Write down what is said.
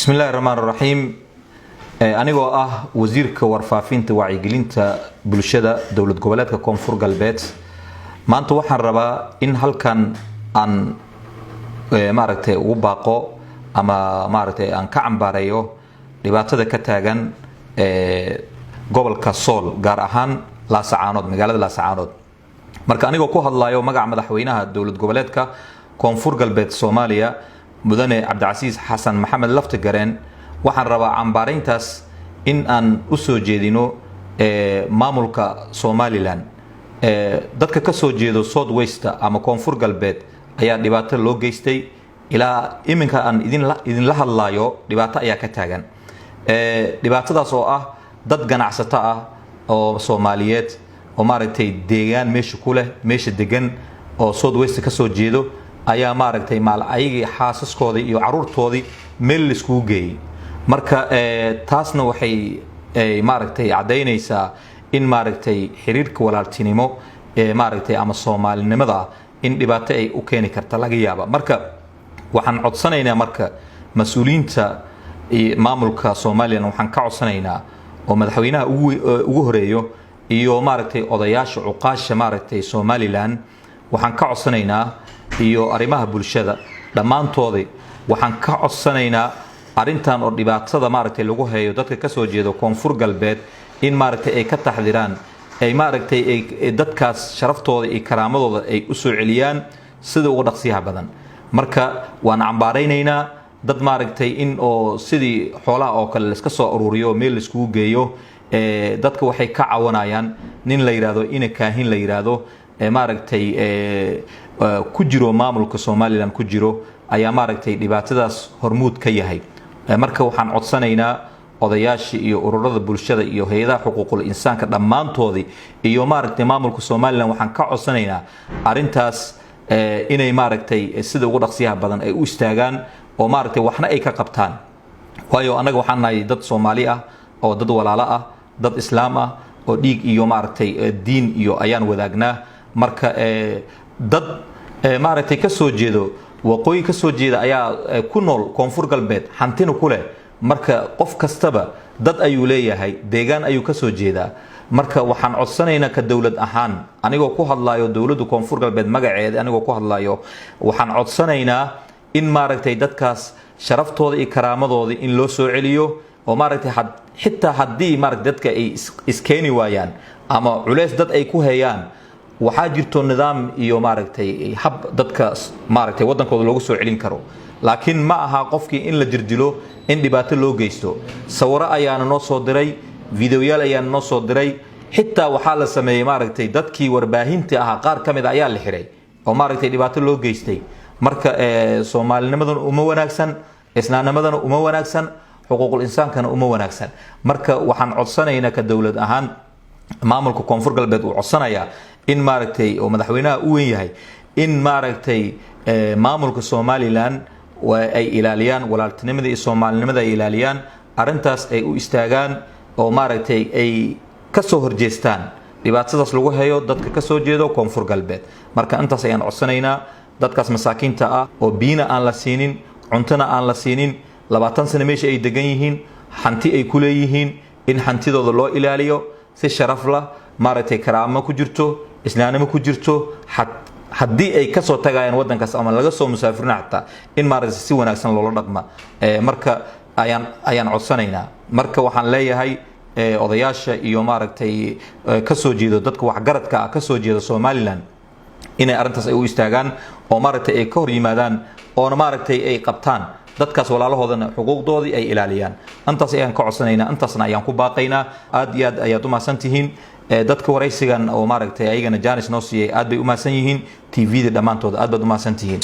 Bismillahi raxmaan raxiim. Anigoo ah wasiirka warfaafinta, wacyigelinta bulshada dowlad goboleedka Koonfur Galbeed, maanta waxaan rabaa in halkan aan maaragtay ugu baaqo ama maaragtay aan ka cambaareeyo dhibaatada ka taagan gobolka Sool, gaar ahaan Laasacaanood, magaalada Laasacaanood. Marka anigoo ku hadlayo magaca madaxweynaha dowlad goboleedka Koonfur Galbeed Soomaaliya, Mudane Cabdicasiis Xasan Maxamed Laftigareen, waxaan rabaa cambaareyntaas in aan u soo jeedino maamulka Somalilan. Dadka ka soo jeedo South West ama Koonfur Galbeed ayaa dhibaato loo geystay. Ilaa iminka aan idinla hadlayo dhibaato ayaa ka taagan, dhibaatadaas oo ah dad ganacsato ah oo Soomaaliyeed oo maaragtay deegaan meesha ku leh, meesha degan oo South West ka soo jeedo ayaa maaragtay maal ayagii, xaasaskoodii iyo caruurtoodii meel laiskugu geeyey. Marka taasna waxay maaragtay caddaynaysaa in maaragtay xiriirka walaaltinimo ee maaragtay ama soomaalinimada in dhibaato ay u keeni karta laga yaaba. Marka waxaan codsanaynaa, marka mas-uuliyiinta maamulka Somalilan waxaan ka codsanaynaa, oo madaxweynaha ugu horeeyo iyo maaragtay odayaasha cuqaasha maaragtay Somalilan waxaan ka codsanaynaa, iyo arrimaha bulshada dhammaantoodii waxaan ka codsanaynaa arrintan oo dhibaatada maaragtay lagu hayo dadka kasoo jeeda Koonfur Galbeed in maaragtay ay ka taxdiraan, ay maaragtay ay dadkaas sharaftooda iyo karaamadooda ay u soo celiyaan sida ugu dhaqsiyaha badan. Marka waan cambaaraynaynaa dad maaragtay in oo sidii xoolaha oo kale laiska soo aruuriyo, meel laiskugu geeyo. Dadka waxay ka cawanayaan nin la yidhaahdo ina Kaahin la yidhaahdo, maaragtay ku jiro maamulka Somalilan ku jiro ayaa maaragtay dhibaatadaas hormuud ka yahay. Marka waxaan codsanaynaa odayaasha iyo ururada bulshada iyo hay-adaha xuquuqul insaanka dhammaantoodii iyo maaragtay maamulka Somalilan, waxaan ka codsanaynaa arrintaas inay maaragtay sida ugu dhaqsiyaha badan ay u istaagaan oo maaragtay waxna ay ka qabtaan. Waayo annaga waxaan nahay dad Soomaali ah oo dad walaalo ah, dad Islaam ah oo dhiig iyo maaragtay diin iyo ayaan wadaagnaa. Marka dad maaragtay ka soo jeedo waqooyi ka soo jeeda ayaa ku nool Koonfur Galbeed, hantina ku leh. Marka qof kastaba dad ayuu leeyahay, deegaan ayuu ka soo jeedaa. Marka waxaan codsanaynaa ka dowlad ahaan, anigoo ku hadlayo dowladda Koonfur Galbeed magaceeda, anigoo ku hadlayo, waxaan codsanaynaa in maaragtay dadkaas sharaftooda iyo karaamadooda in loo soo celiyo oo maaragtay xitaa haddii maaragtay dadka ay iskeeni waayaan ama culeys dad ay ku hayaan, waxaa jirto nidaam iyo maaragtay hab dadka maaragtay waddankooda loogu soo celin karo. Laakiin ma aha qofkii in la jirdilo, in dhibaato loo geysto. Sawiro ayaana noo soo diray, videoyaal ayaana noo soo diray. Xitaa waxaa la sameeyey maaragtay dadkii warbaahinta ahaa qaar ka mid a ayaa la xiray oo maaragtay dhibaato loo geystay. Marka soomaalinimadana uma wanaagsan, islaamnimadana uma wanaagsan, xuquuqul insaankana uma wanaagsan. Marka waxaan codsanaynaa ka dowlad ahaan, maamulka Koonfur Galbeed uu codsanayaa in maaragtay oo madaxweynaha u weyn yahay in maaragtay maamulka Somalilan ay ilaaliyaan walaaltinimada iyo soomaalinimada, ay ilaaliyaan arrintaas, ay u istaagaan oo maaragtay ay kasoo horjeestaan dhibaatadaas lagu hayo dadka kasoo jeedo Koonfur Galbeed. Marka intaas ayaan codsanaynaa. Dadkaas masaakiinta ah oo biyina aan la siinin, cuntona aan la siinin, 20 sano meesha ay degan yihiin, hanti ay ku leeyihiin, in hantidooda loo ilaaliyo si sharaf lah, maaragtay karaamo ku jirto, islaamnimo ku jirto. Haddii ay kasoo tagayaan wadankaas ama laga soo musaafirina xataa, in maaragtay si wanaagsan loola dhaqma marka ayaan codsanaynaa. Marka waxaan leeyahay odayaasha iyo maaragtay kasoo jeedo dadka waxgaradka ah kasoo jeeda Somaliland inay arrintaas ay u istaagaan oo maaragtay ay ka hor yimaadaan oona maaragtay ay qabtaan dadkaas walaalahoodana, xuquuqdoodii ay ilaaliyaan. Intaas ayaan ka codsanaynaa, intaasna ayaan ku baaqaynaa. Aad iyo aad ayaad u mahadsan tihiin. Dadka waraysigan oo maaragtay ayagana chance noo siiyay aad bay u mahadsan yihiin. TV-da dhammaantooda aad baad u mahadsan tihiin.